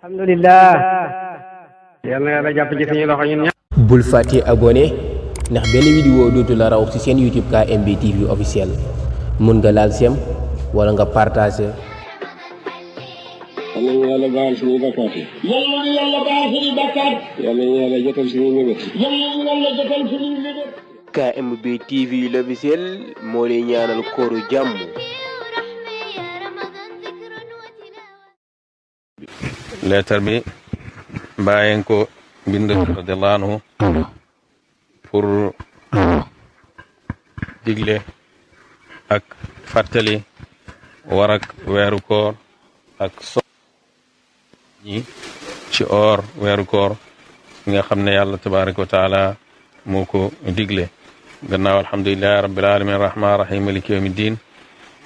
alhamdulillah yàlla na yàlla jàpp ci suñu loxo ñun ñëpp. bul fàtte abonné ndax benn vidéo dootu la raw ci seen YouTube KMB TV officiel mun nga laal sem wala nga partager. yàlla na yàlla baal suñuy bakkaat yi. yàlla na yàlla baal suñuy bakkaat. yàlla na yàlla jotal suñuy mébét. yàlla na yàlla jotal suñuy mébét. KMB TV l'officiel moo lay ñaanal kooru jàmm. leetar bi bàyyen ko bind radiallahu anhu pour digle ak fàttali war ak weeru koor ak so ñi ci or weeru koor nga xam ne yàlla tabaraka wa taala moo ko digle gannaaw alhamdulillahi rabbil alamin rahman rahim maliki yawmi din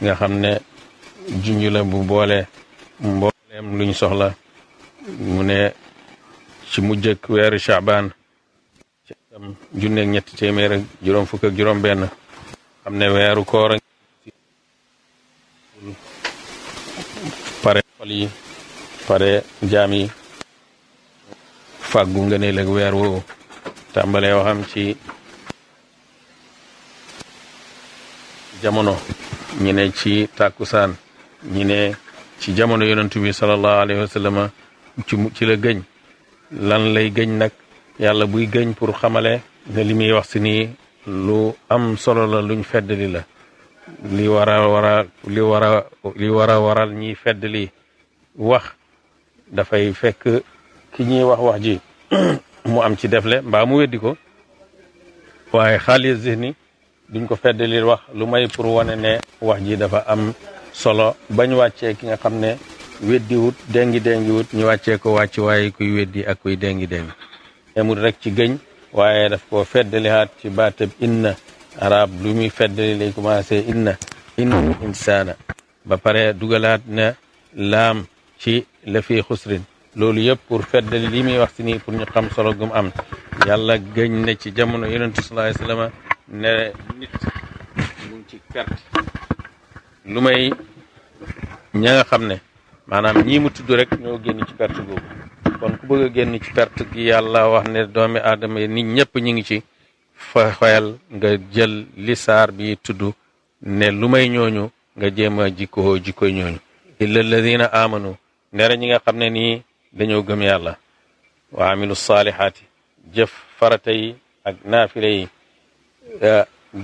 nga xam ne junj la bu boole mbooleem luñ soxla mu ne ci mujj ak weeru Shaaban ci am junneeg ñetti téeméer ak juróom fukk ak juróom benn xam ne weeru koor pare xol yi pare jaam yi fàggu nga ne lag weer woowu tàmbalee waxam ci jamono ñi ne ci tàkkusaan ñi ne ci jamono yonentu bi sallallahu alayhi wa sallam ci la gëñ lan lay gëñ nag yàlla buy gëñ pour xamale ne li muy wax si nii lu am solo la luñ feddali la li war a waral ñiy feddali wax dafay fekk ki ñuy wax ji mu am ci defle mbaa mu weddi ko waaye xaalis zihni duñ ko feddali wax lu may pour wane ne wax ji dafa am solo bañ wàccee ki nga xam ne weddi wut dengi wut ñu wàccee ko wàcc waaye kuy weddi ak kuy dengi emul rek ci gëñ waaye daf ko feddalihaat ci baatab inna arab lu muy feddali lay commencé inna insaana ba pare dugalaat na laam ci la fi xusrin loolu yëpp pour feddali li muy wax si nii pour ñu xam solo gum am yàlla gëñ ne ci jamono yonentu sallallahu alayhi wasallam ne nit mu ngi ci perte lu may ña nga xam ne maanaam ñii mu tudd rek ñoo génn ci perte googu kon ku bëgg a génn ci perte gi yàlla wax ne doomi aadama yi nit ñëpp ñu ngi ci fayal nga jël li saar bi tudd ne lu may ñooñu nga jéem a jikkoy ñooñu illa alladina amanu ndere ñi nga xam ne nii dañoo gëm yàlla wa amilu saalihaati jëf farata yi ak naafile yi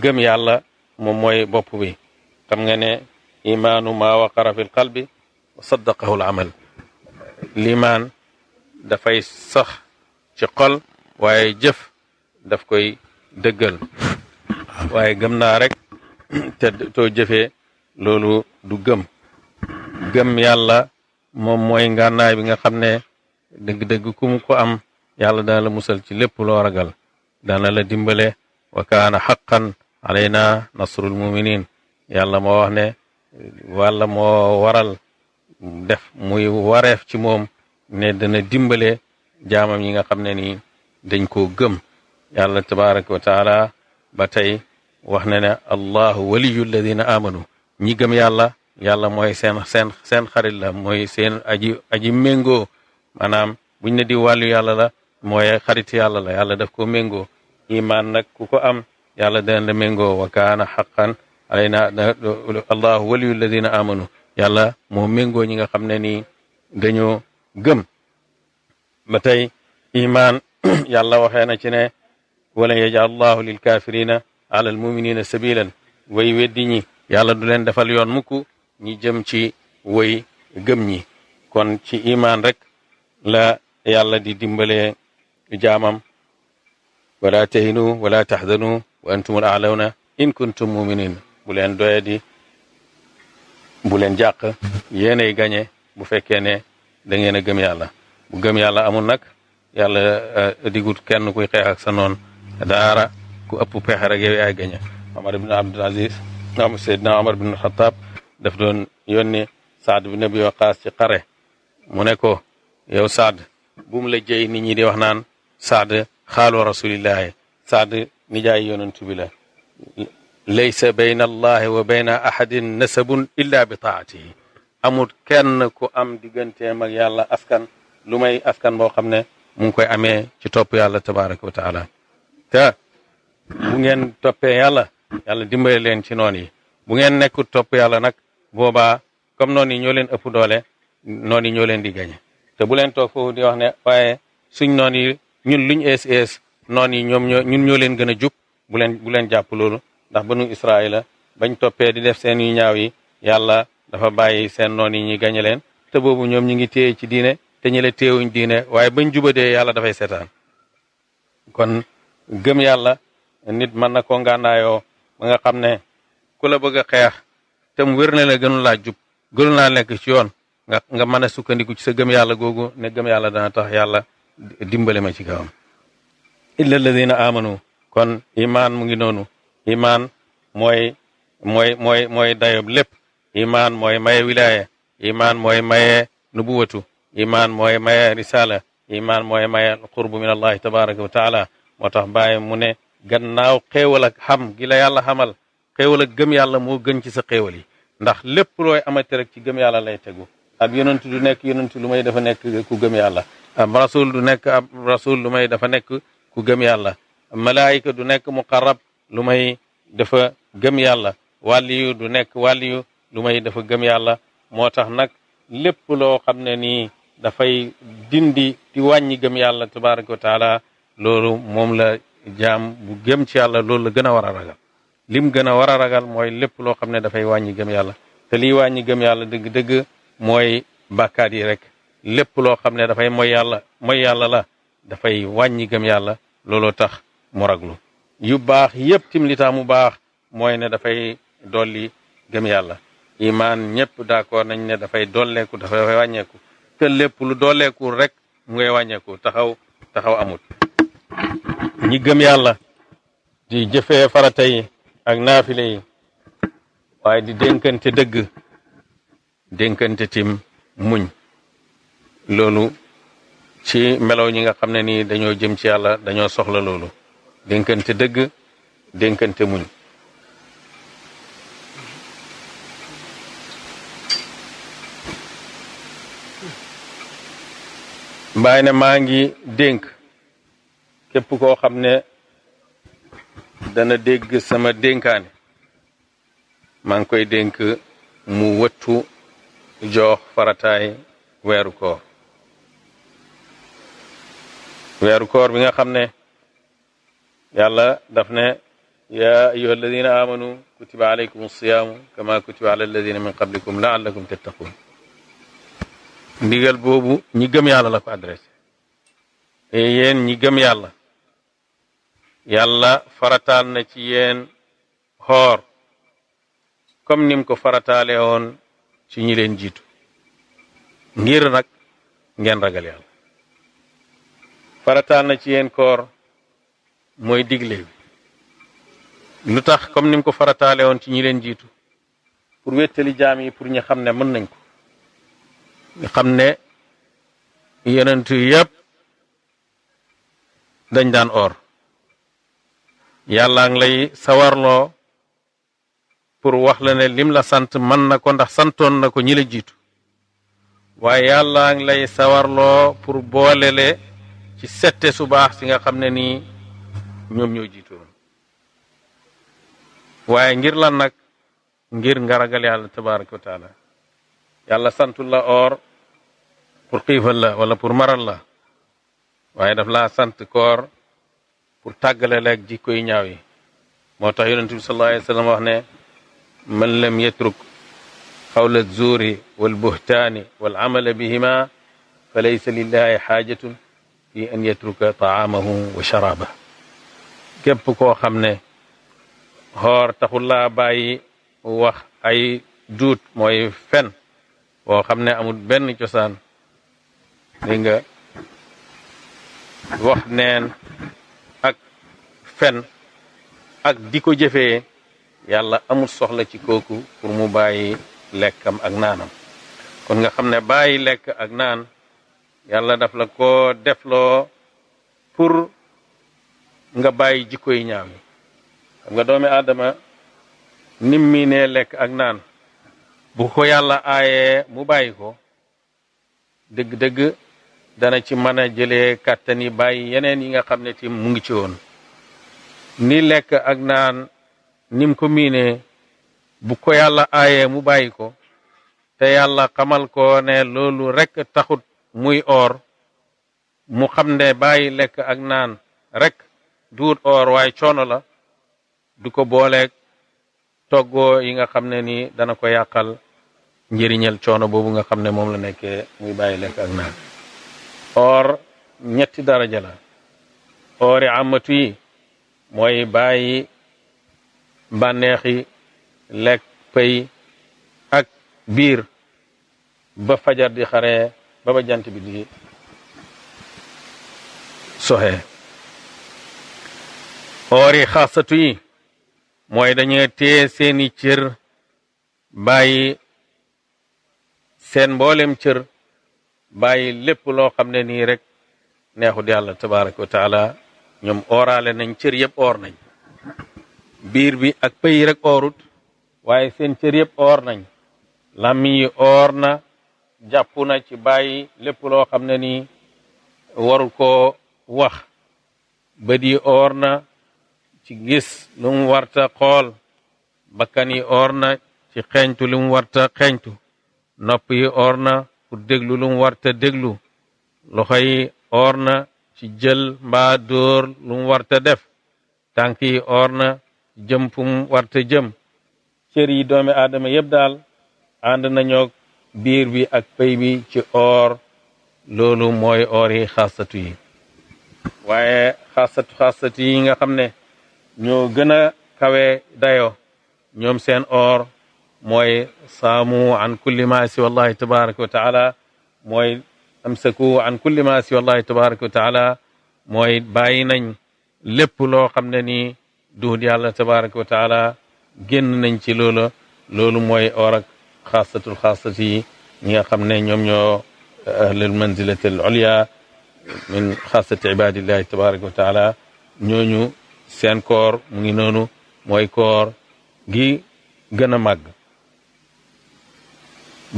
gëm yàlla moom mooy bopp bi xam nga ne imaanu ma waqara fi lqalbi wa saddaqahu al amal limaan dafay sax ci xol waaye jëf daf koy dëggal waaye gëm naa rek te too jëfee loolu du gëm yàlla moom mooy ngànnaay bi nga xam ne dëgg-dëgg ku mu ko am yàlla dana la musal ci lépp loo ragal dana la dimbale wa kaana haqqan alayna nasrul muminin yàlla moo wax ne walla moo waral def muy wareef ci moom ne dana dimbale jaamam yi nga xam ne nii dañ koo gëm yàlla tabaraka wa taala ba tey wax na ne allahu waliyu alladina amanu ñi gëm yàlla mooy seen xarit la mooy seen aji méngoo maanaam buñ ne di wàllu yàlla la mooy xarit yàlla la yàlla daf ko méngoo iman nag ku ko am yàlla dana la méngoo wa kaana haqqan alayna allahu waliyu alladina amanu yàlla moo méngoo ñi nga xam ne nii dañoo gëm ba tey iman yàlla waxee na ci ne wala yaj'al allahu lil kafirina ala al muminina sabilan way weddi ñi yàlla du leen defal yoon mukk ñi jëm ci way gëm ñi kon ci iman rek la yàlla di dimbale jaamam wala tahinu wala tahzanu wa antumul a'lawna in kuntum muminin bu leen doye di bu leen jàq yéenay gañe bu fekkee ne da ngeen a gëm yàlla bu gëm yàlla amul nag yàlla digut kenn kuy xeex ak sa noon daara ku ëpp pexe rek yow yaay gañe Omar ibn Abdul Aziz Seydina Omar ibn Khattab daf doon yónni Saad bin Abi Waqaas ci xare mu ne ko yow Saad bu mu la jëy nit ñi di wax naan Saad xaalu rasulillahi Saad nijaay yonentu bi la laysa bayna allahi wa bayna ahadin nasabun illa bi taatihi amul kenn ku am digganteem ak yàlla askan lu may askan boo xam ne mu ngi koy amee ci topp yàlla tabaraka wa taala te bu ngeen toppee yàlla yàlla dimbale leen ci noon yi bu ngeen nekkul topp yàlla nag boobaa comme noonu yi ñoo leen ëpp doole noonu yi ñoo leen di gañe te bu leen toog foofu di wax ne waaye suñ noon yi ñun luñ ees noon yi ñun ñoo leen gën a jub bu leen jàpp loolu ndax banu Israila bañ toppee di def seen yu ñaaw yi yàlla dafa bàyyi seen noon yi ñuy gañe leen te boobu ñoom ñu ngi téye ci diine te ñi la téewuñ diine waaye bañ jubadee yàlla dafay seetaan kon gëm yàlla nit mën na ko ngànnaayoo ba nga xam ne ku la bëgg a xeex te mu wér na la gënu laa jub gënu laa nekk ci yoon nga mën a sukkandiku ci sa gëm yàlla googu ne gëm yàlla dana tax yàlla dimbale ma ci kawam illa alladina amanu kon iman mu ngi noonu iman mooy dayob lépp iman mooy maye wilaya iman mooy maye nubuwatu iman mooy maye risala iman mooy maye qurbu min allahi tabaraka wa taala moo tax bàyyi mu ne gannaaw xéewal ak xam gi la yàlla xamal xéewal ak gëm yàlla moo gën ci sa xéewal yi ndax lépp looy amati rek ci gëm yàlla lay tegu ab yonent du nekk yonent lu may dafa nekk ku gëm yàlla ab rasul du nekk ab rasul lu may dafa nekk ku gëm yàlla malaayika du nekk muqarrab lu may dafa gëm yàlla wàliyu du nekk wàliyu lu may dafa gëm yàlla moo tax nag lépp loo xam ne nii dafay dindi di wàññi gëm yàlla tabaraka wa taala loolu moom la jaam bu gëm ci yàlla loolu la gën a war a ragal lim gën a war a ragal mooy lépp loo xam ne dafay wàññi gëm yàlla te liy wàññi gëm yàlla dëgg-dëgg mooy bàkkaat yi rek lépp loo xam ne dafay mooy yàlla la dafay wàññi gëm yàlla looloo tax mu raglu yu baax yépp tim li tax mu baax mooy ne dafay dolli gëm yàlla iman ñëpp d'accord nañ ne dafay dolleeku dafay wàññeeku te lépp lu dolleeku rek mu ngay wàññeeku taxaw amut ñi gëm yàlla di jëfee farata yi ak naafile yi waaye di dénkante dëgg dénkante tim muñ loolu ci melow ñi nga xam ne nii dañoo jëm ci yàlla dañoo soxla loolu dénkante dëgg dénkante muñ mbaay ne maa ngi dénk képp koo xam ne dana dégg sama dénkaane maa ngi koy dénk mu wëttu jox farataay weeru koor bi nga xam ne yàlla daf ne ya ayuha alladina amanu kutiba alaykum alsiyaamu kama kutiba ala alladina min qablikum laallakum tattaqun ndigal boobu ñi gëm yàlla la ko adressé et yéen ñi gëm yàlla yàlla farataal na ci yéen xoor comme nim ko farataale woon ci ñi leen jiitu ngir nag ngeen ragal yàlla farataal na ci yéen koor mooy digle bi lu tax comme nim ko farataale woon ci ñi leen jiitu pour wéttali jaam yi pour ñu xam ne mën nañ ko ñu xam ne yonent yépp dañ daan or yàlla ngi lay sawarloo pour wax la ne lim la sant mën na ko ndax santoon na ko ñi la jiitu waaye yàlla ngi lay sawarloo pour boolele ci sette su baax si nga xam ne nii ñoom ñoo jiitoon waaye ngir lan nag ngir nga ragal yàlla tabaraka wa taala yàlla santul la or pour xiifal la wala pour maral la waaye daf laa sant koor pour tàggale la ak jikko yi ñaaw yi moo tax yonent bi sallallahu alayhi wa sallam wax ne man lam yatruk qawla zuuri wal buhtaani wal amala bihima fa laysa lillahi xaajatun fi an yatruka taamahu wa sharaba képp koo xam ne xoor taxul laa bàyyi wax ay duut mooy fen boo xam ne amul benn cosaan dégg nga wax neen ak fen ak di ko jëfee yàlla amul soxla ci kooku pour mu bàyyi lekkam ak naanam kon nga xam ne bàyyi lekk ak naan yàlla daf la ko defloo pour nga bàyyi jikko yi ñaaw yi xam nga doomi aadama nim mi ne lekk ak naan bu ko yàlla aayee mu bàyyi ko dëgg-dëgg dana ci mën a jëlee kàttan yi bàyyi yeneen yi nga xam ne ti mu ngi ci woon ni lekk ak naan nim ko miinee bu ko yàlla aayee mu bàyyi ko te yàlla xamal ko ne loolu rek taxut muy oor mu xam ne bàyyi lekk ak naan rek duut oor waaye coono la du ko booleeg toggoo yi nga xam ne ni dana ko yàqal njëriñal coono boobu nga xam ne moom la nekkee muy bàyyi lekk ak naan or ñetti daraja la oori amatu yi mooy bàyyi bànneexi lekk pay ak biir ba fajar di xaree ba jant bi di soxee oori xaasatu yi mooy dañu téye seeni cër bàyyi seen mboolem cër bàyyi lépp loo xam ne nii rek neexut yàlla tabaraka wa taala ñoom ooraale nañ cër yëpp oor nañ biir bi ak pëy rek oorut waaye seen cër yëpp oor nañ làmmiñ yi oor na jàpp na ci bàyyi lépp loo xam ne nii waru koo wax bët yi oor na ci gis lu mu warta xool bakkan yi oor na ci xeeñtu lu mu warta xeeñtu nopp yi oor na pour déglu lu mu warta déglu loxo yi oor na ci jël mbaa dóor lu mu warta def tànk yi oor na jëm fu mu warta jëm cër yi doomi aadama yëpp daal ànd nañoo biir bi ak pay bi ci oor loolu mooy oor yi xaasatu yi waaye xaasatu yi nga xam ne ñoo gën a kawe dayo ñoom seen oor mooy saamu an kulli ma si wallahi tabaraka wa taala mooy amsaku an kulli ma si wallahi tabaraka wa taala mooy bàyyi nañ lépp loo xam ne nii duhut yàlla tabaraka wa taala génn nañ ci loolu mooy oor ak xaasatu yi ñi nga xam ne ñoom ñoo ahlul manzilati al ulya min xaasati ibadillahi tabaraka wa taala ñooñu seen koor mu ngi noonu mooy koor gi gën a màgg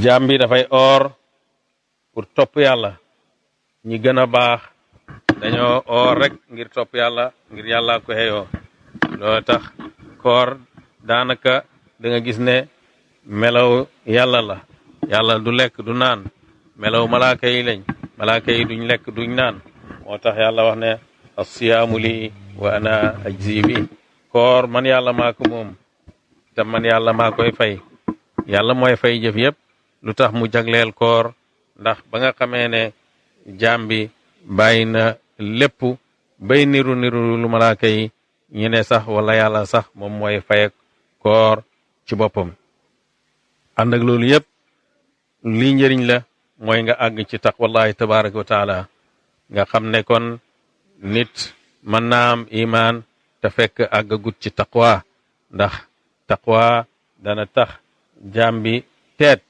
jaam bi dafay oor pour topp yàlla ñi gën a baax dañoo oor rek ngir topp yàlla ngir yàlla ko xeyoo loolu tax koor daanaka da nga gis ne melaw yàlla la yàlla du lekk du naan melaw malaaka yi lañ malaaka yi duñ lekk duñ naan moo tax yàlla wax ne as-siyaamu li wa ana ajzi bi koor man yàlla maa ko moom te man yàlla maa koy fay yàlla mooy fay jëf yëpp lu tax mu jagleel koor ndax ba nga xamee ne jaam bi bàyyi na lépp bay niru lu malaaka yi ñu ne sax wala yàlla sax moom mooy fay koor ci boppam ànd ak loolu yëpp lii njëriñ la mooy nga àgg ci taqwallahi tabaraka wa taala nga xam ne kon nit mën naa am imaan te fekk àggagut ci taqwa ndax taqwa dana tax jaam bi teet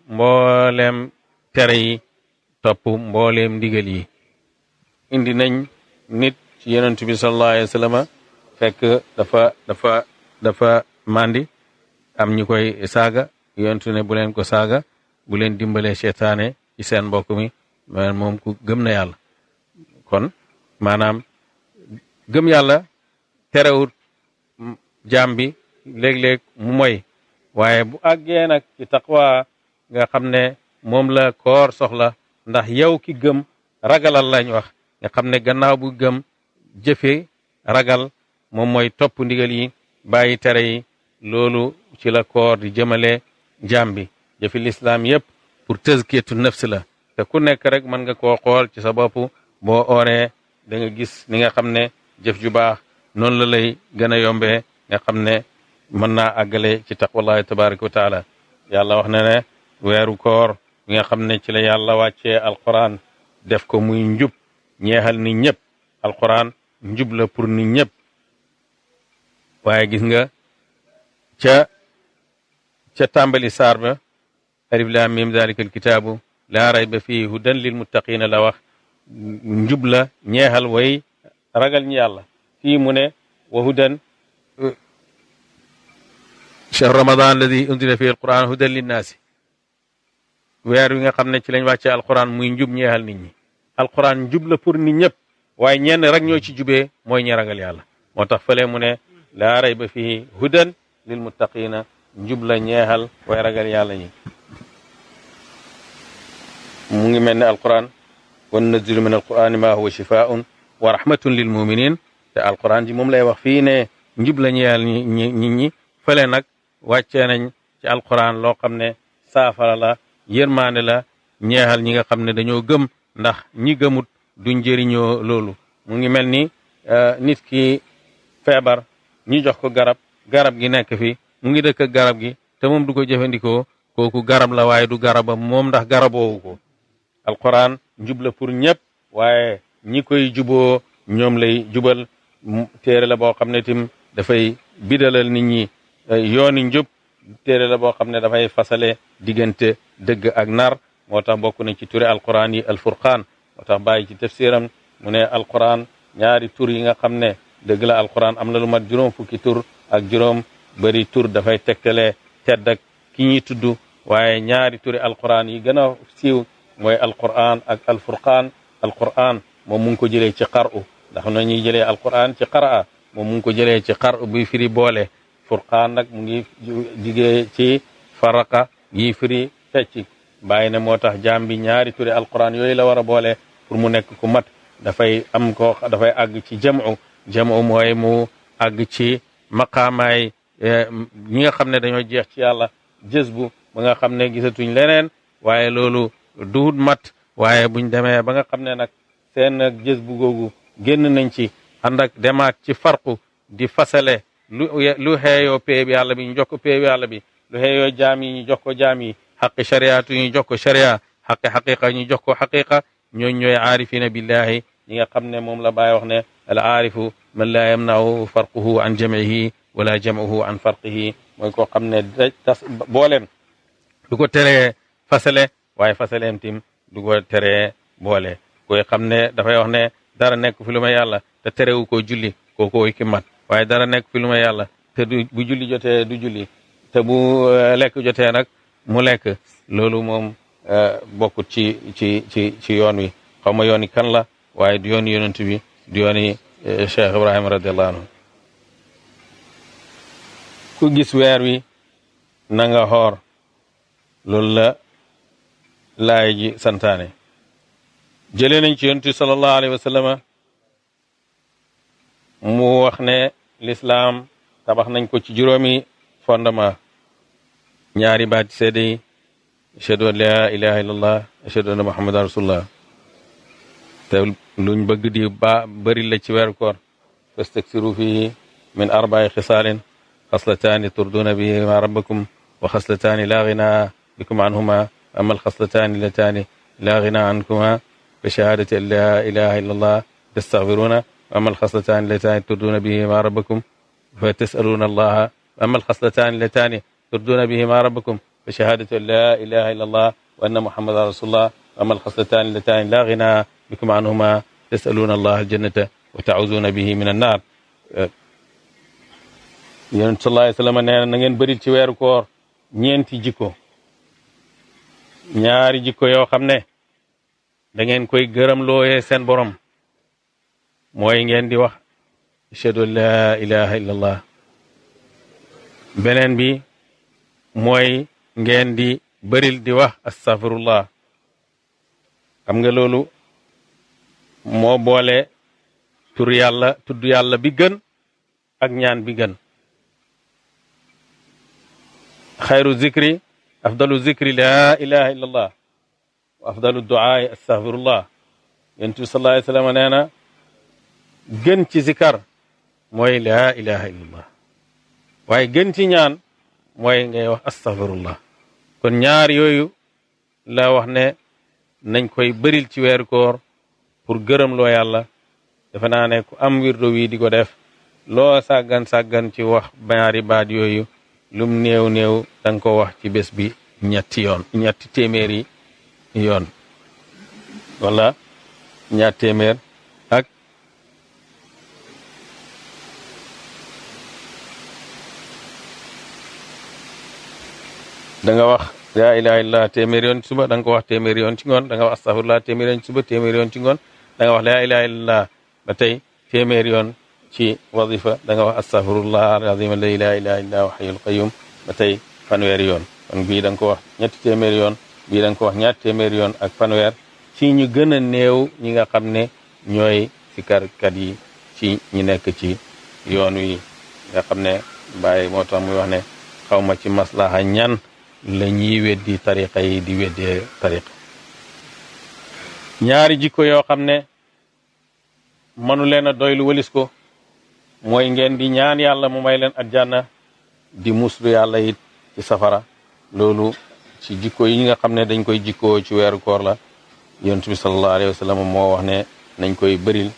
mboolem tere yi topp mboolem ndigal yi indi nañ nit ci yonent bi sallallahu alayhi wa sallam fekk dafa mandi am ñu koy saaga yonent ne bu leen ko saaga bu leen dimbalee seytaane ci seen mbokk mi moom ku gëm na yàlla kon maanaam gëm yàlla terewut jaam bi léeg-léeg mu moy waaye bu àggee nag ci taqwa nga xam ne moom la koor soxla ndax yow ki gëm ragalal lañ wax nga xam ne gannaaw bu gëm jëfe ragal moom mooy topp ndigal yi bàyyi tere yi loolu ci la koor di jëmale jaam bi jëfi lislaam yépp pour tazkiyatu nafs la te ku nekk rek mën nga koo xool ci sa bopp boo ooree da nga gis ni nga xam ne jëf ju baax noonu la lay gën a yombee nga xam ne mën naa àggale ci taqwallahi tabaraka wa taala yàlla wax na ne weeru koor bi nga xam ne ci la yàlla wàccee alquran def ko muy njub ñeexal nit ñëpp alquran njub la pour nit ñëpp waaye gis nga ca tàmbali saar ba alif lam mim dalika alkitaabu laa rayba fihi hudan lil muttaqina la wax njub la ñeexal way ragal ñi yàlla fii mu ne wa hudan shahr ramadan alladi unzila fihi alquran hudan linnaasi weer wi nga xam ne ci lañ wàccee alquran muy njub ñeexal nit ñi alquran njub la pour nit ñëpp waaye ñenn rek ñoo ci jubee mooy ñi ragal yàlla moo tax fële mu ne laa rayba fihi hudan lil muttaqina njub la ñeexal way ragal yàlla ñi mu ngi mel ne alquran wa nunazzilu min alqurani ma huwa shifaun wa rahmatun lil muminin te alquran ji moom lay wax fii ne njub la ñeexal nit ñi fële nag wàccee nañ ci alquran loo xam ne saafara la yërmaane la ñeexal ñi nga xam ne dañoo gëm ndax ñi gëmut duñ njëriñoo loolu mu ngi mel ni nit ki feebar ñi jox ko garab gi nekk fi mu ngi dëkk garab gi te moom du ko jëfandikoo kooku garab la waaye du garabam moom ndax garaboowu ko alquran njub la pour ñëpp waaye ñi koy juboo ñoom lay jubal téere la boo xam ne tim dafay bidalal nit ñi yooni njub téere la boo xam ne dafay fasale diggante dëgg ak nar moo tax bokk na ci turi alquran yi alfurqaan moo tax bàyyi ci tafsiram mu ne alquran ñaari tur yi nga xam ne dëgg la alquran am na lu mat juróom fukki tur ak juróom bëri tur dafay tegtale tedd ak ki ñuy tudd waaye ñaari turi alquran yi gën a siiw mooy alquran ak alfurqaan alquran moom mu ngi ko jëlee ci qar'u ndax na ñuy jëlee alquran ci qara'a moom mu ngi ko jëlee ci qar'u buy firi boole furqaan nag mu ngi jigee ci faraqa yi firi fecci bàyyi ne moo tax jaam bi ñaari turi alquran yooyu la war a boole pour mu nekk ku mat dafay am ko dafay àgg ci jamu mooy mu àgg ci maqaamaay ñi nga xam ne dañoo jeex ci yàlla jës bu ba nga xam ne gisatuñ leneen waaye loolu duhut mat waaye buñ demee ba nga xam ne nag seen jës bu googu génn nañ ci ànd ak demaat ci farqu di fasale lu xeeyoo péeb yàlla bi ñu jox ko péeb yàlla bi lu xeeyoo jaam yi ñu jox ko jaam yi xaqi shariatu ñu jox ko sharia xaqi xaqiqa ñu jox ko xaqiqa ñooñ ñooy aarifina billahi ñi nga xam ne moom la Baay wax ne al aarifu man laa yamna'u farquhu an jam'ihi wala jam'uhu an farqihi mooy koo xam ne tas booleem du ko teree fasale waaye fasaleem tim du ko teree boole koy xam ne dafay wax ne dara nekk fi lu ma yàlla te terewu ko julli kooku ki mat waaye dara nekk fi lu ma yàlla te du bu julli jotee du julli te bu lekk jotee nag mu lekk loolu moom bokkut ci yoon wi xaw ma yooni kan la waaye du yooni yonent bi du yooni Cheikh Ibrahima radiallahu anhu ku gis weer wi na nga xoor loolu la laay ji santaane jëlee nañ ci yonent bi sallallahu alayhi wa sallam mu wax ne l'islam tabax nañ ko ci juróomi fondement ñaari baati seede yi ashhadu an la ilaha illallah ashhadu anna muhammadan rasulullah te luñ bëgg di bëri la ci weeru koor fastaksiru fihi min arba'i xisaalin xaslataani turduna bihima rabbakum wa xaslataani la ghina bikum anhuma amma alxaslataani lataani la ghina ankuma bi shahadati an la ilaha illallah tastaghfiruna wa amma alxaslataani lataani turduna bihima rabbakum fa tasaluna allaha wa amma alxaslataani lataani turduna bihima rabbakum bi shahadati an la ilaha illallah wa anna muhammadan rasulullah wa amma alxaslataani lataani la ghina bikum anhuma tasaluna allah aljannata wa taawuzuna bihi min annar yonent sallallahu alayhi wa sallam nee na ngeen bëril ci weeru koor ñeenti jikko ñaari jikko yoo xam ne da ngeen koy gërëm looyee seen borom mooy ngeen di wax ashhadu an la ilaha illallah beneen bi mooy ngeen di bëril di wax astaghfirullah xam nga loolu moo boole tur yàlla tudd yàlla bi gën ak ñaan bi gën xayru zikri afdalu zikri la ilaha illallah wa afdalu duaai astaghfirullah yonent bi sallallahu alayhi wa sallam nee na gën ci zikar mooy la ilaha illallah waaye gën ci ñaan mooy ngay wax astaghfirullah kon ñaar yooyu la wax ne nañ koy bëril ci weeru koor pour gërëm loo yàlla defe naa ne ku am wirdo wi di ko def loo sàggan ci wax ñaari baat yooyu lum néew danga ko wax ci bés bi ñetti téeméeri yoon wala ñaar téeméer ak da nga wax laa ilaha illallah téeméeri yoon ci suba da nga ko wax téeméeri yoon ci ngoon da nga wax astaghfirullah téeméeri yoon ci suba téeméeri yoon ci ngoon da nga wax laa ilaha illallah ba tey téeméeri yoon ci wazifa da nga wax astaghfirullah alazim la ilaha illa huwa hayyul qayyum ba tey fanweeri yoon kon bii da nga ko wax ñetti téeméeri yoon bii da nga ko wax ñaar téeméeri yoon ak fanweer ci ñu gën a néew ñi nga xam ne ñooy sikarkat yi ci ñi nekk ci yoon wi nga xam ne Baay moo tax muy wax ne xawma ci maslaha ñan la ñuy weddi tariqa yi di weddee tariqa ñaari jikko yoo xam ne mënu leen a doylu walis ko mooy ngeen di ñaan yàlla mu may leen aljanna di muslu yàlla it ci safara loolu ci jikko yi nga xam ne dañ koy jikkoo ci weeru koor la yonent bi sallallahu alayhi wa sallam moo wax ne nañ koy bëril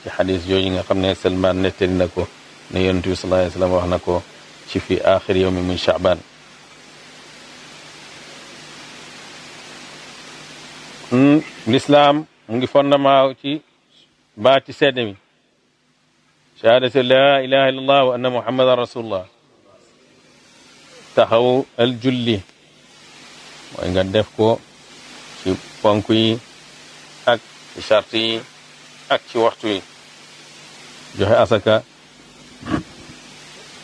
ci xadis yooyu nga xam ne Salman nettali na ko ne yonent bi sallallahu alayhi wa sallam wax na ko ci fi axir yawmi min Sha'ban l'islam mu ngi fondement ci baati seede mi shahadatu la ilaha illallah wa anna muhammadan rasulullah taxaw al julli mooy nga def ko ci ponk yi ak ci charte yi ak ci waxtu yi joxe asaka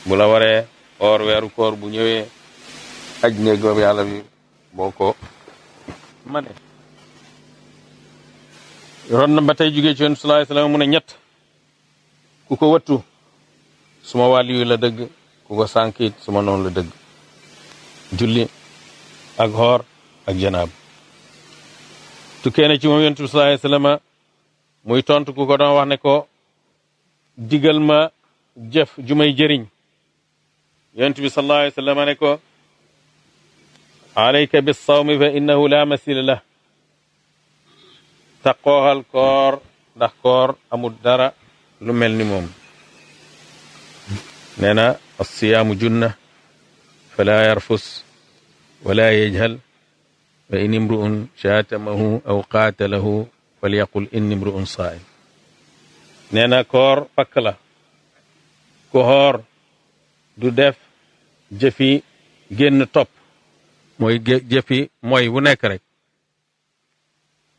bu la waree or weeru koor bu ñëwee aj néegoob yàlla bi boo ko mane ron na ba tey jógee ci yoon sallallahu alayhi wasallam mu ne ñett ku ko wattu suma wàlli yu la dëgg ku ko sànkit suma noonu la dëgg julli ak xoor ak janaab tukkee na ci moom yonent bi sallallahu alayhi wasallam muy tontu ku ko doon wax ne ko digal ma jëf ju may jëriñ yonent bi sallallahu alayhi wasallam ne ko alayka bis sawmi fa innahu la masila lah taqooxal koor ndax koor amul dara lu mel ni moom nee na assiyaamu junna fala yarfus wala yajhal fa in imru'un shaatamahu aw qaatalahu falyaqul inni imru'un saa'im nee na koor pakk la ku xoor du def jëfi génn topp mooy jëfi mooy bu nekk rek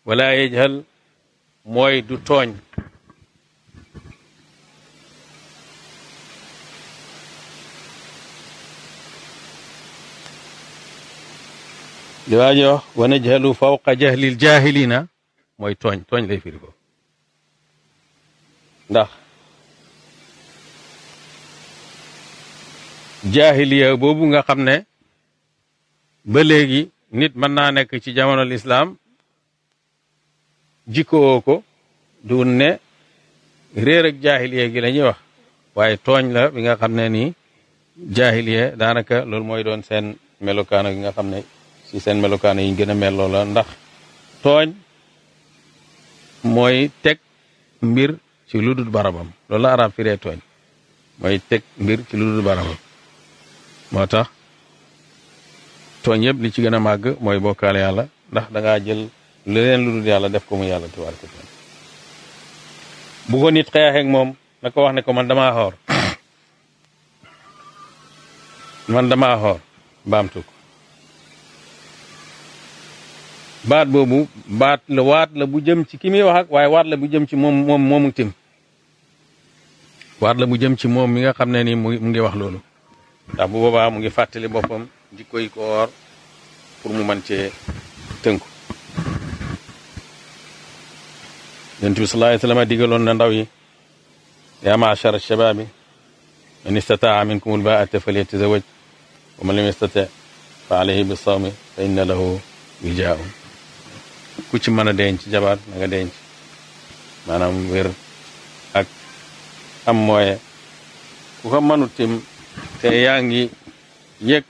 wala yajhal mooy du tooñ li waaji wax wa najhalu fawqa jahlil jahilina mooy tooñ lay firi ko ndax jahiliya boobu nga xam ne ba léegi nit mën naa nekk ci jamono l'islam jikkoo ko du ne réer ak jaahiliya gi la ñuy wax waaye tooñ la bi nga xam ne nii jaahiliya daanaka loolu mooy doon seen melokaano gi nga xam ne ci seen melokaano yi gën a melloo la ndax tooñ mooy teg mbir ci lu dul barabam loolu la arab firee tooñ mooy teg mbir ci lu dul barabam moo tax tooñ yëpp li ci gën a màgg mooy bokkaale yàlla ndax da ngaa jël leneen lu dul yàlla def ko mu yàlla tabaaraka wa taala bu ko nit xeexeek moom na ko wax ne ko man damaa xoor baamtu ko baat boobu baat la waat la bu jëm ci ki muy wax ak waaye waat la bu jëm ci moomu tim waat la bu jëm ci moom mi nga xam ne ni mu ngi wax loolu ndax bu boobaa mu ngi fàttali boppam jikko yi ko woor pour mu mën cee tënku yonent bi sallallahu alayhi wa sallam digaloon na ndaw yi yaa ma'shara shababi man istataa minkum al-baa'ata falyatazawwaj wa man lam yastati' fa alayhi bis-sawmi fa inna lahu wijaa'un ku ci mën a denc jabar na nga denc maanaam wér ak am mooye ku ko mënut tim te yaa ngi yëg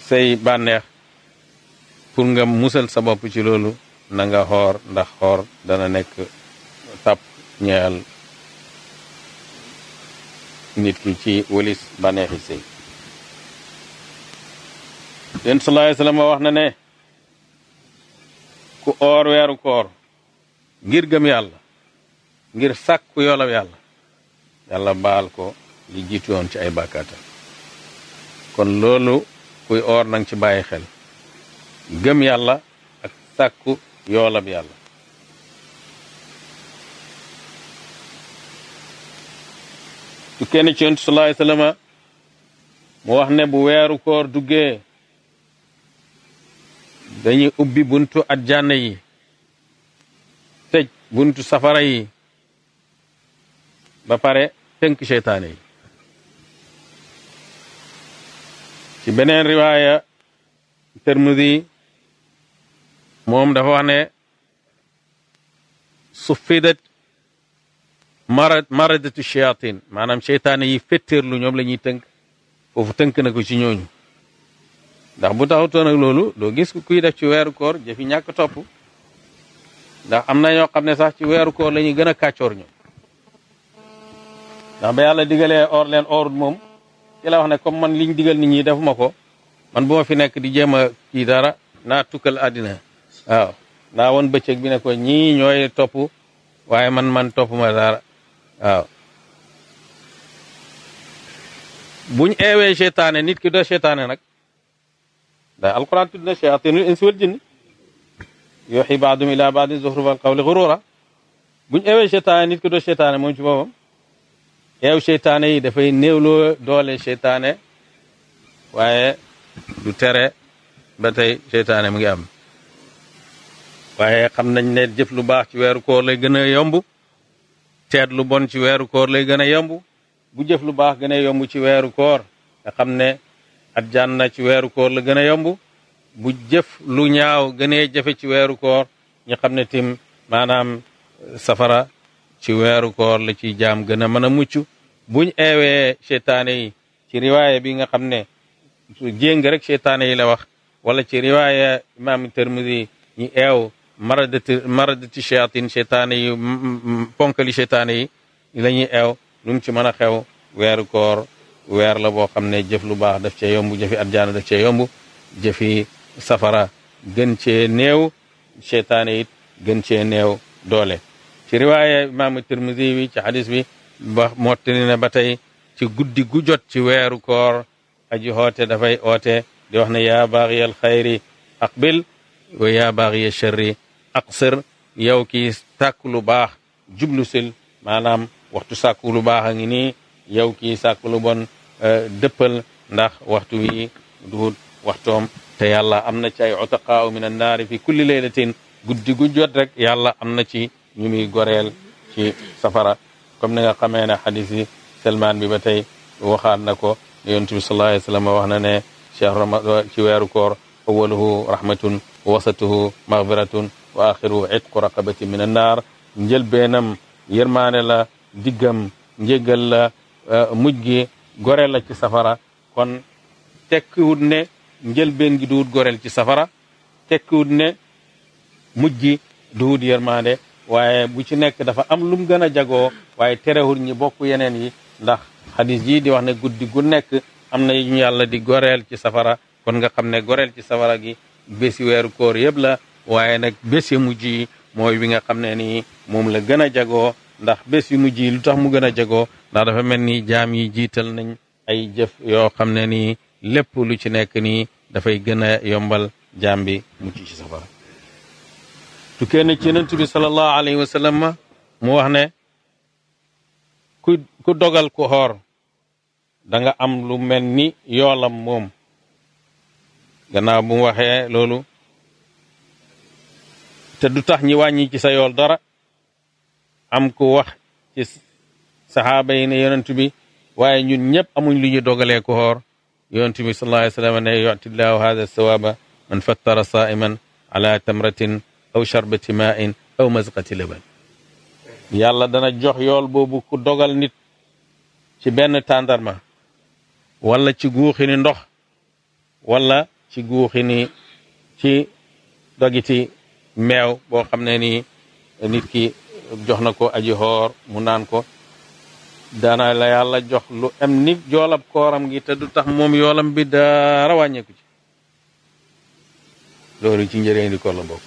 say bànneex pour nga musal sa bopp ci loolu na nga xoor ndax xoor dana nekk tàpp ñeel nit ki ci walis bànneexi sëy yéen sallallahu alayhi wa sallam wax na ne ku oor weeru koor ngir gëm yàlla ngir sàkku yoolab yàlla baal ko li jiitu woon ci ay bàkkaatam kon loolu kuy oor nang ci bàyyi xel gëm yàlla ak sàkku yoolab yàlla. su kenn ci yonent sallallahu alayhi wasallam mu wax ne bu weeru koor duggee dañuy ubbi buntu àjjana yi tëj buntu safara yi ba pare tënk seytaane yi. ci beneen riwaaya Tirmidi moom dafa wax ne suffidat maradatu shayatin maanaam seytaane yi fetteerlu ñoom la ñuy tënk foofu tënk na ko ci ñooñu. ndax bu taxutoon ak loolu doo gis kuy def ci weeru koor jëfi ñàkk topp ndax am na ñoo xam ne sax ci weeru koor la ñuy gën a kàccoor ñoom. ndax ba yàlla digalee or leen orut moom ci la wax ne comme man liñ digal nit ñi defuma ko man bu ma fi nekk di jéem a kii dara naa tukkal àddina. waaw naa woon bëccëg bi ne ko ñii ñooy topp waaye man topp ma dara. waaw buñ eewee seytaane nit ki doo seytaane nag da alquran tudd na shayatinul insi wal jinni yuhi ba'dum ila ba'din zukhrufal qawli ghurura. buñ eewee seytaane nit ki doo seytaane moom ci boppam eew seytaane yi dafay néewloo doole seytaane waaye du tere ba tey seytaane mu ngi am. waaye xam nañ ne jëf lu baax ci weeru koor lay gën a yomb teet lu bon ci weeru koor lay gën a yomb. bu jëf lu baax gën a yomb ci weeru koor nga xam ne aljanna ci weeru koor la gën a yomb. bu jëf lu ñaaw gënee jafe ci weeru koor ñu xam ne tim maanaam safara ci weeru koor la ci jaam gën a mën a mucc. buñ eewee seytaane yi ci riwaaya bi nga xam ne jéng rek seytaane yi la wax wala ci riwaaya imam Tirmidi ñu eew maradati shayatin seytaane yi ponkali seytaane yi la ñuy eew lu mu ci mën a xew weeru koor weer la boo xam ne jëf lu baax daf cee yomb jëfi àjjana daf cee yomb jëfi safara gën cee néew seytaane it gën cee néew doole. ci riwaaya imam Tirmidi bi ci hadis bi ba mottali ne ba tey ci guddi gu jot ci weeru koor aji hoote dafay oote di wax ne yaa baaxiyal xayri aqbil wa yaa baaxiya sharri aqsir. yow kii sàkku lu baax jublu sil maanaam waxtu sàkku lu baax a ngi nii yow kii sàkku lu bon dëppal ndax waxtu wi duhut waxtoom te yàlla am na ci ay utaqaa min annaari fi kulli laylatin guddi gu jot rek yàlla am na ci ñu muy goreel ci safara. comme ni nga xamee ne xadis yi Salmaan bi ba tey waxaat na ko yonent bi sallallahu alayhi wa sallam wax na ne shahr ramadan ci weeru koor awaluhu rahmatun wasatuhu maghfiratun wa axiruhu itqu raqabati min annaar. njëlbeenam yërmaane la diggam njéggal la mujj gi goreel la ci safara. kon tekkiwut ne njëlbeen gi duwut goreel ci safara tekkiwut ne mujj gi duwut yërmaande waaye bu ci nekk dafa am lum gën a jagoo waaye terewul ñi bokk yeneen yi ndax xadis ji di wax ne guddi gu nekk am na ñu yàlla di goreel ci safara. kon nga xam ne goreel ci safara gi bési weeru koor yëpp la waaye nag bés yu mujj yi mooy bi nga xam ne nii moom la gën a jagoo ndax bés yu mujj yi lu tax mu gën a jagoo ndax dafa mel ni jaam yi jiital nañ ay jëf yoo xam ne nii lépp lu ci nekk nii dafay gën a yombal jaam bi mucc ci safara. tukkee na ci yonent bi sallallahu alayhi wa sallam mu wax ne ku dogal ku xoor da nga am lu mel ni yoolam moom. gannaaw bu mu waxee loolu te du tax ñi wàññi ci sa yool dara am ku wax ci saxaaba yi ne yonent bi waaye ñun ñëpp amuñ lu ñu dogalee ku xoor. yonent bi sallallahu alayhi wa sallam ne yu'tillahu hadha sawaba man fattara sa'iman ala tamratin aw sharbati ma'in aw mazqati laban. yàlla dana jox yool boobu ku dogal nit ci benn tàndarma wala ci guuxi ni ndox wala ci guuxi ni ci dogiti meew boo xam ne ni nit ki jox na ko aji xoor mu naan ko dana la yàlla jox lu am ni joolab kooram gi te du tax moom yoolam bi dara wàññeeku ci. loolu ci njëriñ di ko la bokk.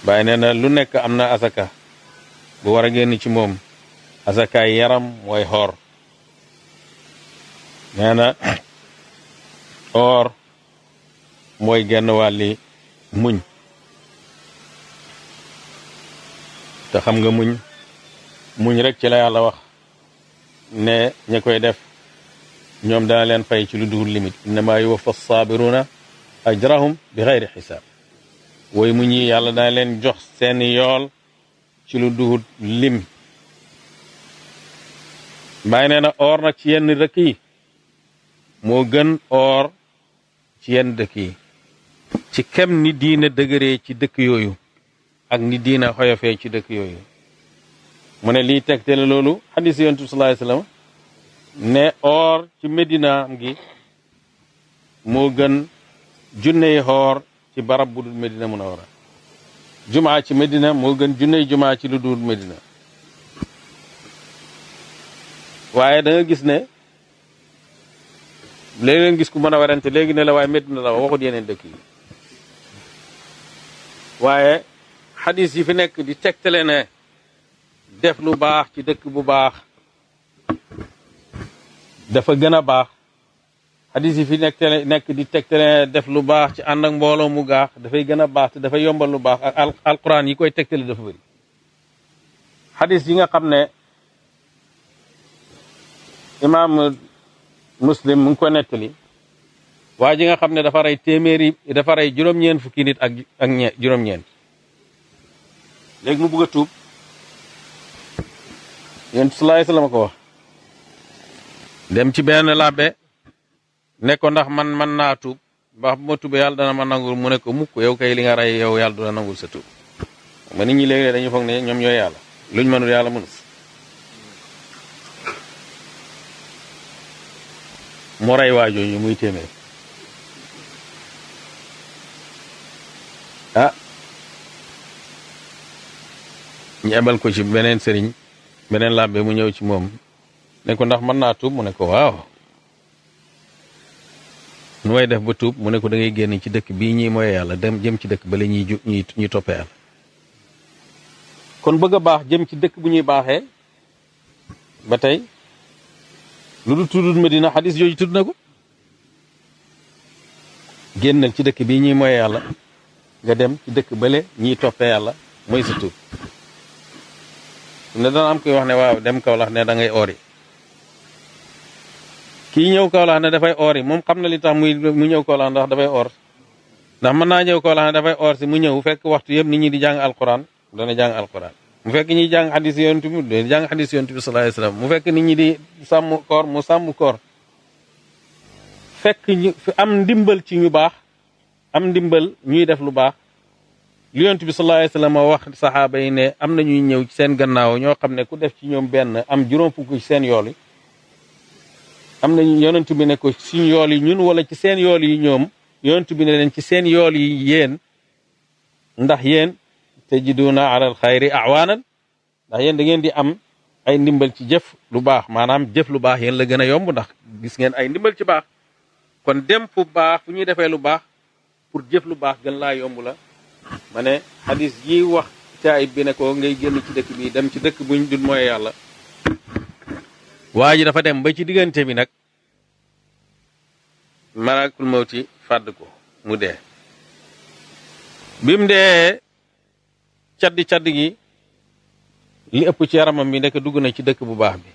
bàyyi nee na lu nekk am na asaka bu war a génn ci moom. asakaay yaram mooy xoor. nee na or mooy genn wàlli muñ te xam nga muñ rek ci la yàlla wax ne ña koy def ñoom dana leen fay ci lu duhul limite innama yuwaffa saabiruna ajrahum bi xayri xisaab wooy muñ yi yàlla dana leen jox seeni yool ci lu duhul lim bàyyi nee na or nag ci yenn dëkk yi moo gën or ci yenn dëkk yi ci kem ni diina dëgëree ci dëkk yooyu ak ni diina xoyofee ci dëkk yooyu mu ne lii tegtale loolu xadis yonent bi sallallahu alayhi wasallam ne or ci Medina gi moo gën junney xoor ci barab bu dul Medina Munawara jumaa ci Medina moo gën junney jumaa ci lu dul Medina waaye da nga gis ne léeg-léeg gis ku mën a werante léegi ne la waaye Medina la waxut yeneen dëkk yi waaye xadis yi fi nekk di tegtale ne def lu baax ci dëkk bu baax dafa gën a baax xadis yi fi nekk di tegtale ne def lu baax ci ànd ak mbooloo mu gaax dafay gën a baax te dafay yombal lu baax ak alquran yi koy tegtale dafa bëri xadis yi nga xam ne imaam Muslim mu ngi ko nettali waa ji nga xam ne dafa rey juróom-ñeent fukki nit ak juróom-ñeent léegi mu bëgg a tuub yonent sallallahu alayhi wasallam ko wax dem ci benn labbe ne ko ndax man naa tuub ba bu ma tuubee yàlla dana ma nangul mu ne ko mukk yow kay li nga rey yow yàlla du la nangul sa tuub ma nit ñi léegi dañuy foog ne ñoom ñooy yàlla luñ mënul yàlla mënu mu rey waa jooju muy téeméer ñu ebal ko ci beneen sëriñ beneen labbe mu ñëw ci moom ne ko ndax mën naa tuub mu ne ko waaw nu way def ba tuub mu ne ko da ngay génn ci dëkk bii ñii mooy yàlla dem jëm ci dëkk ba la ñuy toppee yàlla kon bëgg a baax jëm ci dëkk bu ñuy baaxee ba tey lu du tuddul Medina xadis yooyu tudd na ko génnal ci dëkk bii ñii mooy yàlla nga dem ci dëkk bële ñiy toppee yàlla mooy sa tuub ne dana am koy wax ne waaw dem Kaolack ne da ngay ori kii ñëw Kaolack ne dafay ori moom xam na li tax mu ñëw Kaolack ndax dafay or ndax mën naa ñëw Kaolack ne dafay or si mu ñëw fekk waxtu yëpp nit ñi di jàng alquran dana jàng alquran mu fekk ñi jàng xadis yonent bi dana jàng xadis yonent bi sallallahu alayhi wasallam mu fekk nit ñi di sàmm koor mu sàmm koor fekk ñu am ndimbal ci ñu baax am ndimbal ñuy def lu baax li yonent bi sallallahu alayhi wasallam wax saxaaba yi ne am na ñuy ñëw ci seen gannaaw ñoo xam ne ku def ci ñoom benn am juróom fukk ci seen yool yi am na yonent bi ne ko suñ yool yi ñun wala ci seen yool yi ñoom yonent bi ne leen ci seen yool yi yéen ndax yéen tajiduna alal xayri awaanan ndax yéen da ngeen di am ay ndimbal ci jëf lu baax maanaam jëf lu baax yéen la gën a yomb ndax gis ngeen ay ndimbal ci baax kon dem fu baax fu ñuy defee lu baax pour jëf lu baax gën laa yomb la ma ne hadis yi wax caayib bi ne ko ngay génn ci dëkk bi dem ci dëkk buñ dul mooy yàlla waa ji dafa dem ba ci diggante bi nag malakul mawti fàdd ko mu dee bi mu dee caddi gi li ëpp ci yaramam bi ndek dugg na ci dëkk bu baax bi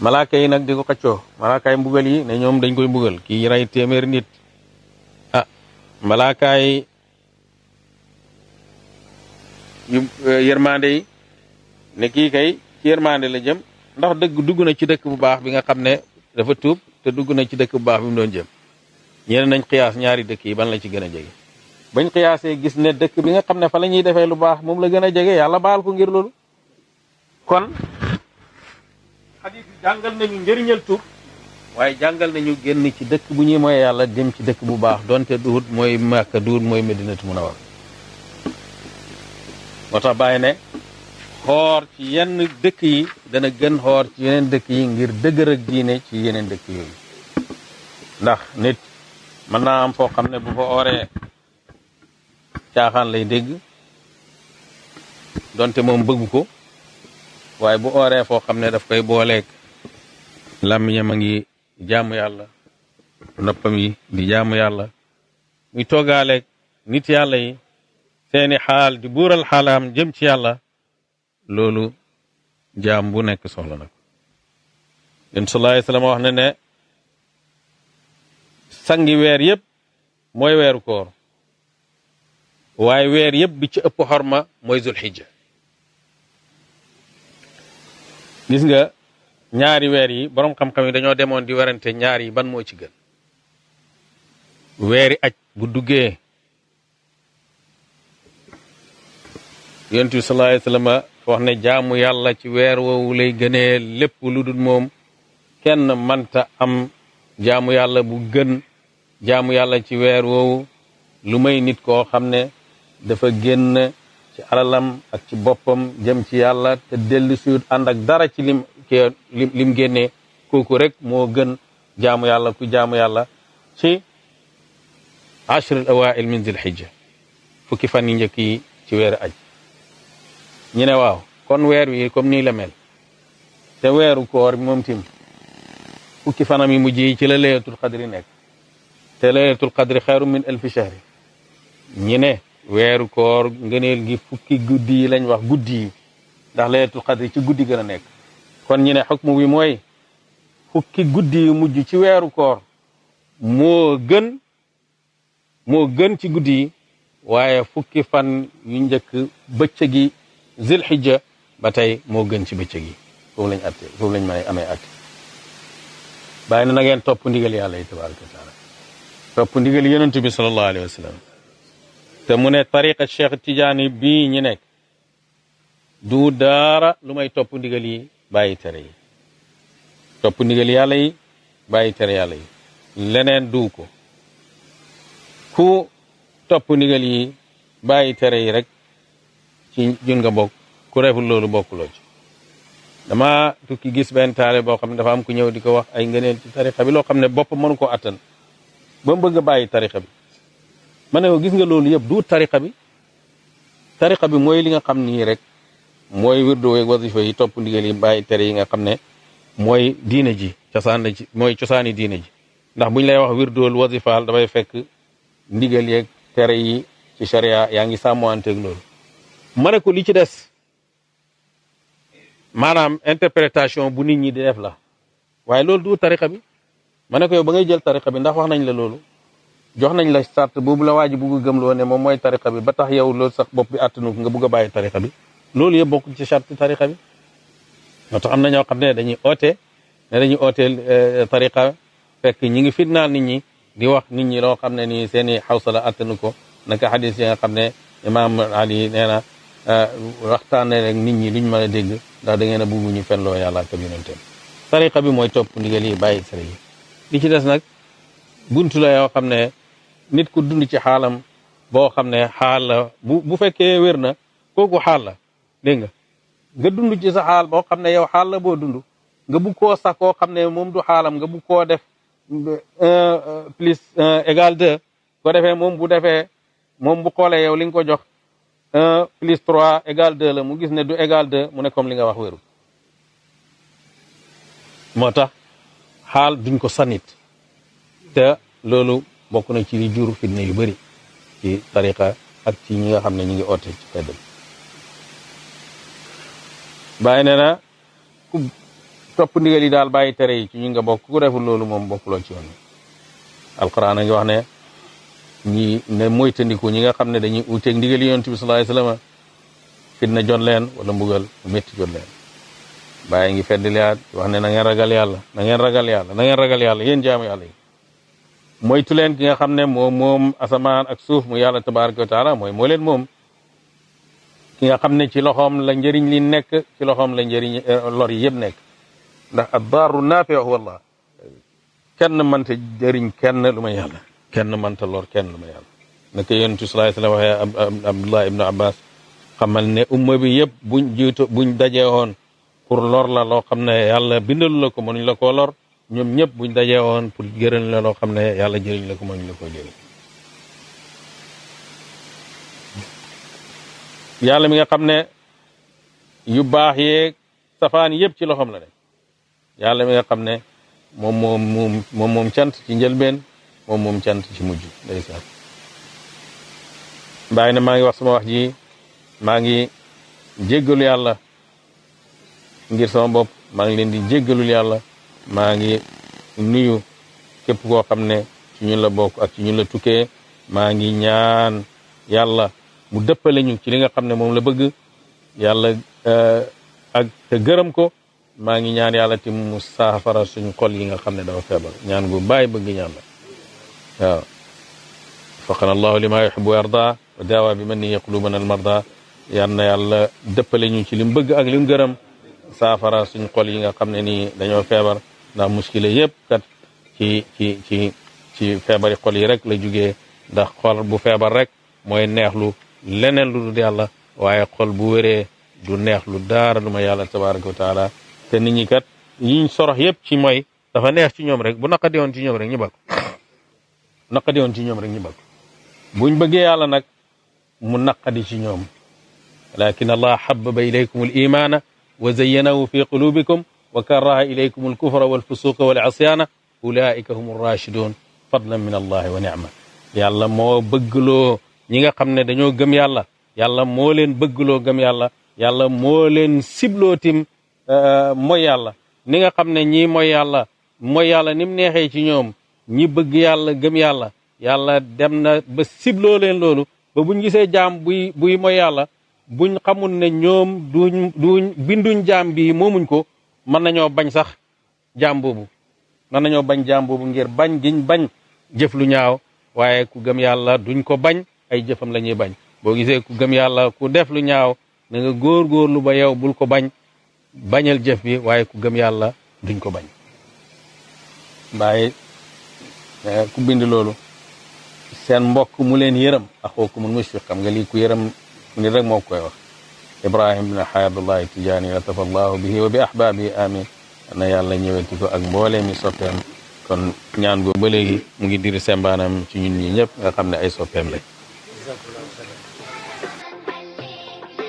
malaaka yi nag di ko xaccoo malaaka yi mbugal yi ne ñoom dañ koy mbugal kii rey téeméeri nit malaaka yi yu yërmande yi ne kii kay ci yërmande la jëm ndax dugg na ci dëkk bu baax bi nga xam ne dafa tuub te dugg na ci dëkk bu baax bi mu doon jëm ñeneen nañ xiyaas ñaari dëkk yi ban la ci gën a jege bañ xiyaasee gis ne dëkk bi nga xam ne fa la ñuy defee lu baax moom la gën a jege yàlla baal ko ngir loolu kon xadiis bi jàngal nañu njëriñal tuub waaye jàngal nañu génn ci dëkk bu ñuy mooy yàlla dem ci dëkk bu baax donte duhut mooy Makka duhut mooy Medinatu Munawwara moo tax bàyyi ne xoor ci yenn dëkk yi dana gën xoor ci yeneen dëkk yi ngir dëgër ak diine ci yeneen dëkk yooyu ndax nit mën naa am foo xam ne bu fa ooree caaxaan lay dégg donte moom bëgg ko waaye bu ooree foo xam ne daf koy booleeg làmmiñam a ngi jaamu yàlla noppam yi di jaamu yàlla muy toogaaleeg nit yàlla yi seeni xaal di buural xaalaam jëm ci yàlla loolu jaam bu nekk soxla nag yéen sallallahu alayhi wasallam wax na ne sangi weer yëpp mooy weeru koor waaye weer yëpp bi ci ëpp xorma mooy zulhijja gis nga ñaari weer yi boroom xam-xam yi dañoo demoon di werante ñaar yi ban moo ci gën weeri aj bu duggee yonent bi sallallahu alayhi wasallam wax ne jaamu yàlla ci weer woowu lay gënee lépp lu dul moom kenn manta am jaamu yàlla bu gën jaamu yàlla ci weer woowu lu may nit koo xam ne dafa génn ci alalam ak ci boppam jëm ci yàlla te dellu suut ànd ak dara ci lim génnee kooku rek moo gën jaamu yàlla ku jaamu yàlla ci ashrul awail min zil hijja fukki fan yi njëkk yi ci weeru aj ñu ne waaw kon weer wi comme nii la mel te weeru koor moom tim fukki fanam yi mujj yi ci la laylatul qadri nekk te laylatul qadri xayru min alfi shahri ñi ne weeru koor ngëneel gi fukki guddi yi lañ wax guddi yi ndax laylatul qadri ci guddi gën a nekk kon ñi ne xukmu bi mooy fukki guddi yu mujj ci weeru koor moo gën ci guddi yi waaye fukki fan yu njëkk bëccëg gi zilhijja ba tey moo gën ci bëccëg yi foofu lañ may amee atte bàyyi na ngeen topp ndigal yàlla yi tabaraka wa taala topp ndigal yonent bi sallallahu alayhi wa sallam te mu ne tariqa Cheikh Tidiane bii ñi nekk du daara lu may topp ndigal yi bàyyi tere yi topp ndigal yàlla yi bàyyi tere yàlla yi leneen du ko ku topp ndigal yi bàyyi tere yi rek ci jun nga bokk ku reful loolu bokkuloo ci dama tukki gis benn taale boo xam ne dafa am ku ñëw di ko wax ay ngëneel ci tariqa bi loo xam ne bopp mënu ko attan ba mu bëgg a bàyyi tariqa bi ma ne ko gis nga loolu yëpp du tariqa bi mooy li nga xam nii rek mooy wirdo ak wasifa yi topp ndigal yi bàyyi tere yi nga xam ne mooy diine ji cosaan la ci mooy cosaani diine ji ndax buñ lay wax wirdool wasifaal dafay fekk ndigal yeeg tere yi ci sharia yaa ngi sàmmanteeg loolu ma ne ko li ci des maanaam interprétation bu nit ñi di def la waaye loolu du tariqa bi ma ne ko yow ba ngay jël tariqa bi ndax wax nañ la loolu jox nañ la sart boobu la waa ji bugg a gëmloo ne moom mooy tariqa bi ba tax yow loolu sax bopp bi attanu nga bugg a bàyyi tariqa bi loolu yëpp bokk ci charte tariqa bi moo tax am na ñoo xam ne dañuy ooteel tariqa fekk ñi ngi fitnaal nit ñi di wax nit ñi loo xam ne nii seeni xawsala attanu ko naka xadis yi nga xam ne imaam Ali nee na waxtaane rek nit ñi luñ mën a dégg ndax da ngeen a bugg ñu fenloo yàlla ak yonentam tariqa bi mooy topp ndigal yi bàyyi tere yi li ci des nag buntu la yoo xam ne nit ku dund ci xaalam boo xam ne xaal la bu fekkee wér na kooku xaal la dégg nga dund ci sa xaal boo xam ne yow xaal la boo dund nga bugg koo sax koo xam ne moom du xaalam nga bugg koo def 1 plus 1 égale 2 ko defee moom bu xoolee yow li nga ko jox 1 plus 3 égale 2 la mu gis ne du égale 2 mu ne comme li nga wax wéru moo tax xaal duñ ko sanit te loolu bokk na ci li jur fitna yu bëri ci tariqa ak ci ñi nga xam ne ñi ngi oote ci fedd bàyyi ne na ku topp ndigal yi daal bàyyi tere yi ci ñu nga bokk ku deful loolu moom bokkuloo ci yoon alquran a ngi wax ne ñi ne moytandiku ñi nga xam ne dañuy uuteeg ndigal yi yonent bi sallallahu alayhi wasallam fitna jot leen wala mbugal bu métti jot leen bàyyi ngi feddliyaat wax ne na ngeen ragal yàlla na ngeen ragal yàlla na ngeen ragal yàlla yéen jaamu yàlla yi moytu leen ki nga xam ne moom asamaan ak suuf mu yàlla tabaraka wa taala moo leen moom ki nga xam ne ci loxoom la njëriñ li nekk ci loxoom la njëriñ lor yi yëpp nekk ndax ad-daaru naafi'u huwa Allah kenn mënta jëriñ kenn lu ma yàlla kenn mënta lor kenn lu ma yàlla naka yonent bi sallallahu alayhi wasallam waxee Abdullah ibnu Abbas xamal ne umma bi yëpp buñ dajee woon pour lor la loo xam ne yàlla bindalu la ko mënuñ la koo lor ñoom ñëpp buñ dajee woon pour gërëm la loo xam ne yàlla jëriñ la ko mënuñ la koo jëriñ yàlla mi nga xam ne yu baax yeeg safaan yëpp ci loxoom la ne yàlla mi nga xam ne moom cant ci njëlbeen moom cant ci mujj ndeysaan bàyyi na maa ngi wax sama wax ji maa ngi jéggalu yàlla ngir sama bopp maa ngi leen di jéggalul yàlla maa ngi nuyu képp koo xam ne ci ñun la bokk ak ci ñun la tukkee maa ngi ñaan yàlla mu dëppale ñu ci li nga xam ne moom la bëgg yàlla ak te gërëm ko maa ngi ñaan yàlla ti mu saafara suñu xol yi nga xam ne dafa feebar ñaan gu bàyyi bëgg ñaan la waaw faqana allahu lima yuhibbu wa yarda wa daawa bi man ni qulubana al marda yal na yàlla dëppale ñu ci li mu bëgg ak li mu gërëm saafara suñu xol yi nga xam ne nii dañoo feebar ndax muskila yëpp kat ci feebari xol yi rek la jugee ndax xol bu feebar rek mooy neexlu leneen lu dul yàlla waaye xol bu wéree du neexlu daara lu ma yàlla tabaraka wa taala te nit ñi kat yiñ sorox yëpp ci mooy dafa neex ci ñoom rek bu naqadi woon ci ñoom rek ñu bal naqadi woon ci ñoom rek ñu bal buñ bëggee yàlla nag mu naqadi ci ñoom lakin allah habbaba ilaykum al imana wa zayyanahu fi qulubikum wa karaha ilaykum al kufra wal fusuqa wal asyana ulaika hum rashidun fadlan min allah wa ni'ma yàlla moo bëggloo ñi nga xam ne dañoo gëm yàlla yàlla moo leen bëggloo gëm yàlla yàlla moo leen sibloo tim mooy yàlla ni nga xam ne ñii mooy yàlla ni mu neexee ci ñoom ñi bëgg yàlla gëm yàlla yàlla dem na ba sibloo leen loolu ba buñ gisee jaam buy mooy yàlla buñ xamul ne ñoom duñ binduñ jaam bi moomuñ ko mën nañoo bañ sax jaam boobu mën nañoo bañ jaam boobu ngir bañ giñ bañ jëf lu ñaaw waaye ku gëm yàlla duñ ko bañ ay jëfam la ñuy bañ boo gisee ku gëm yàlla ku def lu ñaaw na nga góorgóorlu ba yow bul ko bañal jëf bi waaye ku gëm yàlla duñ ko bañ bàyyi ku bind loolu seen mbokk mu leen yërëm axookumul mushfiq xam nga lii ku yërëm nit rek moo koy wax ibrahim ibn hayatullahi tijaani latafa allahu bihi wa bi ahbaabihi amin na yàlla ñëweti ko ak mboolee mi soppeem kon ñaan go ba léegi mu ngi diri sembaanam ci ñun ñi ñëpp nga xam ne ay soppeem lañ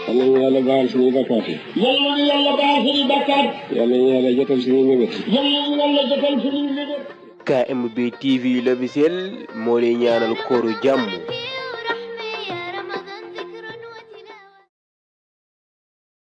yal nañu yàlla baal suñuy bakkaat yi. yal nañu yàlla baal suñuy bakkaat. yal nañu yàlla jotal suñuy mébét. yal nañu yàlla jotal suñuy mébét. KMB TV l'officiel moo lay ñaanal kooru jàmm